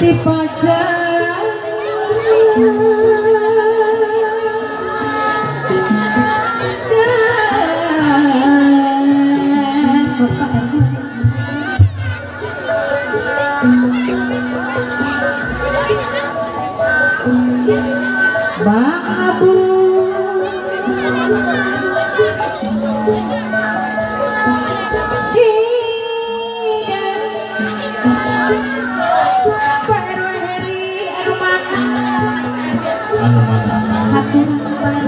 Ti pajak Bang Abu Pak RW Heri anu mana? Anu mana? Haturan kapayun.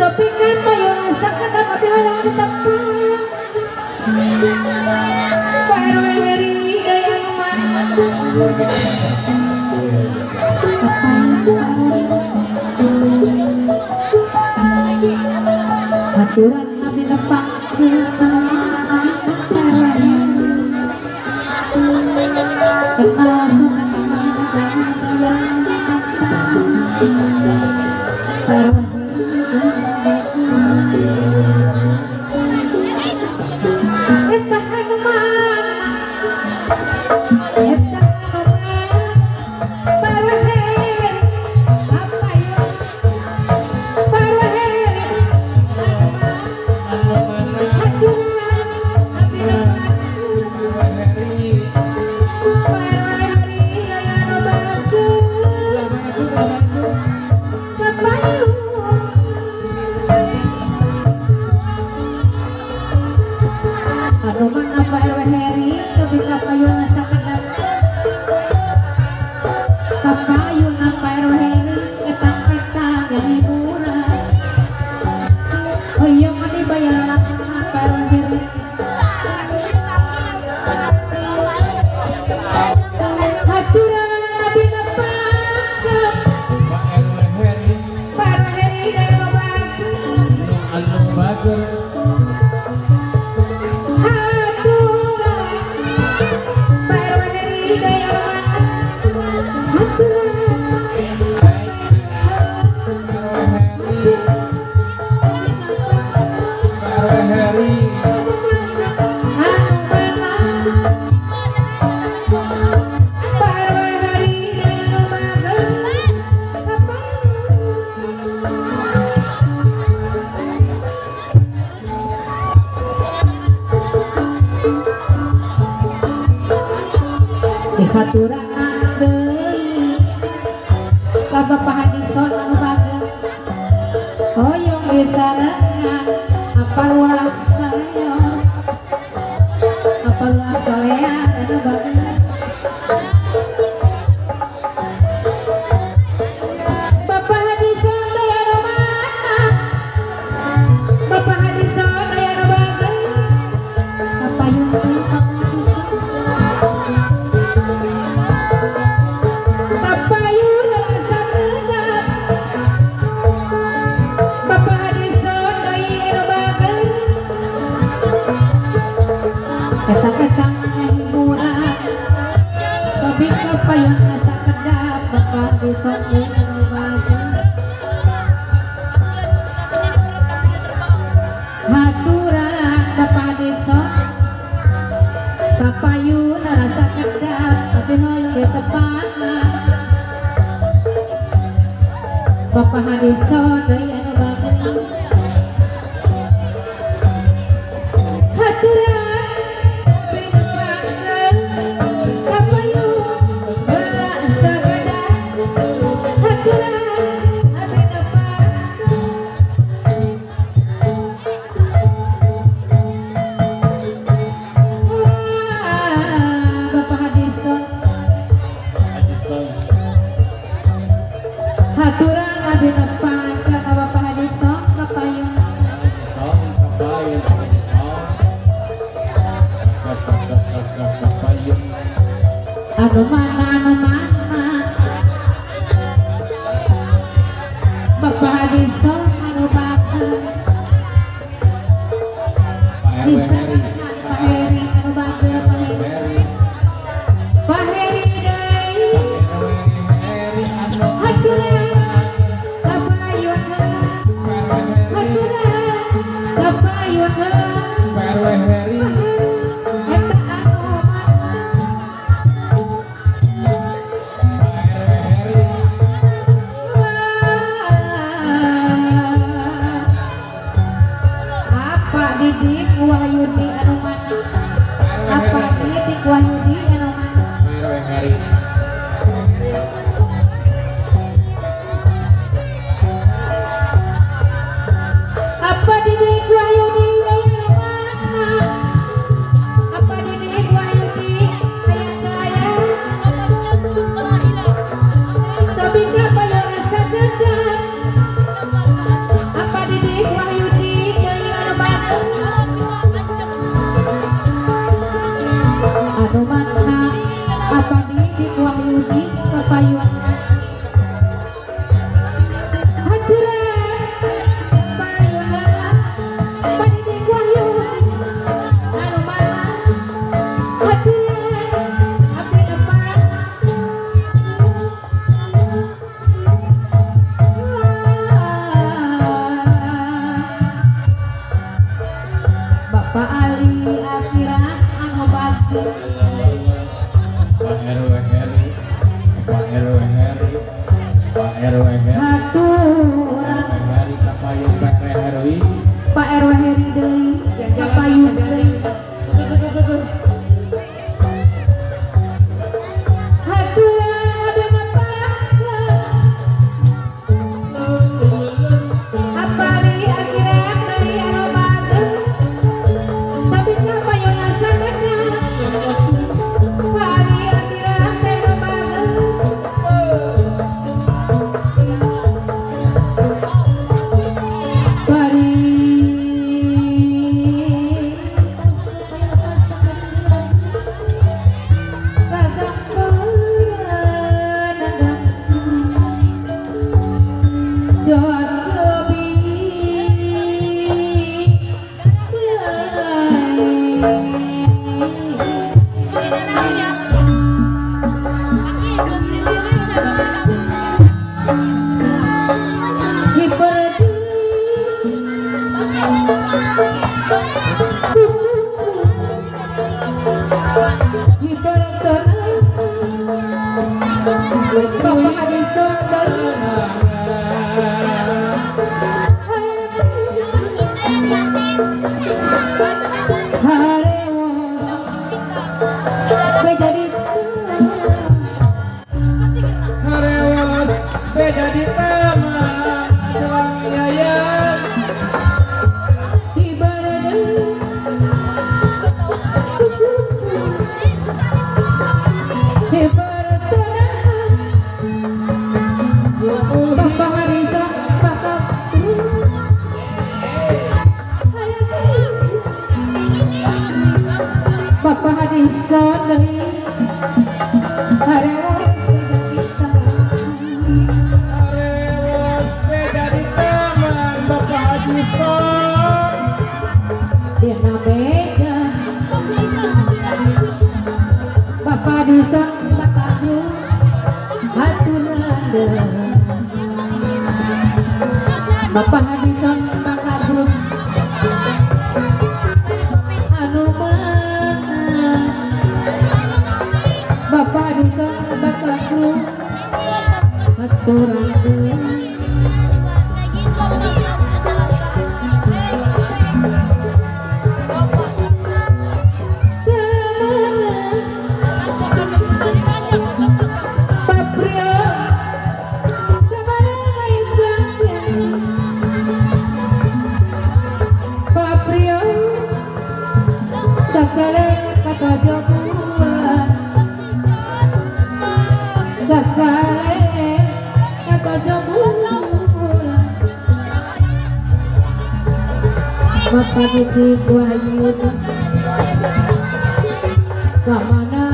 Copingan payung sakedap abdi hoyong ditepang. Pak RW Heri deui anu mana? Haturan abdi nepang Haturan deui ka Bapak Hadison anu bager hoyong disarengan apal ulah sayo apal ulah solean anu bager. Bapak Hadison deui anu mana? Bapak Hadison deui anu bager kapayun deui Bapak Hadison. Ketang-ketang hiburan tapi kepayun asa kedap Bapak Hadison anu bager. Haturan Bapak Hadison kapayun rasa kedap tapi hoyong ditepangan Bapak Hadison deui anu bager. Haturan haturan abdi nepang ka Bapak Hadison kapayun. Anu mana anu mana Bapak Hadison anu bagus Pak RW Heri, Pak Heri anu bagus Pak Heri, Pak Heri deui haturan kapayun haturan kapayun Pak RW Heri. Eta anu mana Apa Didik Wahyudi anu mana? Apa Didik Wahyudi anu mana? Apa Didik Wahyudi anu mana? Apa Didik Wahyudi aya saya? Tapi kapan rasa sedap? Apa Didik Wahyudi anu mana? Anu mana? Apa Didik Wahyudi kapayun? Haturan kapayun Apa Didik Wahyudi anu mana? Haturan abdi lepat Bapak Ali akhirat anu bakti Pak RW Heri, Pak RW Heri, Pak RW Heri, haturan Heri kapayun Pak RW Heri. Pak RW Heri deui kapayun deui haturan abdi mapaksa Apa Ali akhirat deui anu bagus tapi kapayun asa bener Pak Ali akhirat deui anu bagus Bari Bapak Hadison Beda di taman jelang yaya Bapak Hadison dari Dina Mega Bapak Dison Batahu Haturanda Bapak Hadison Batahu Anu mana Bapak Dison Batahu Haturanda Bapak Didik Wahyudi kamana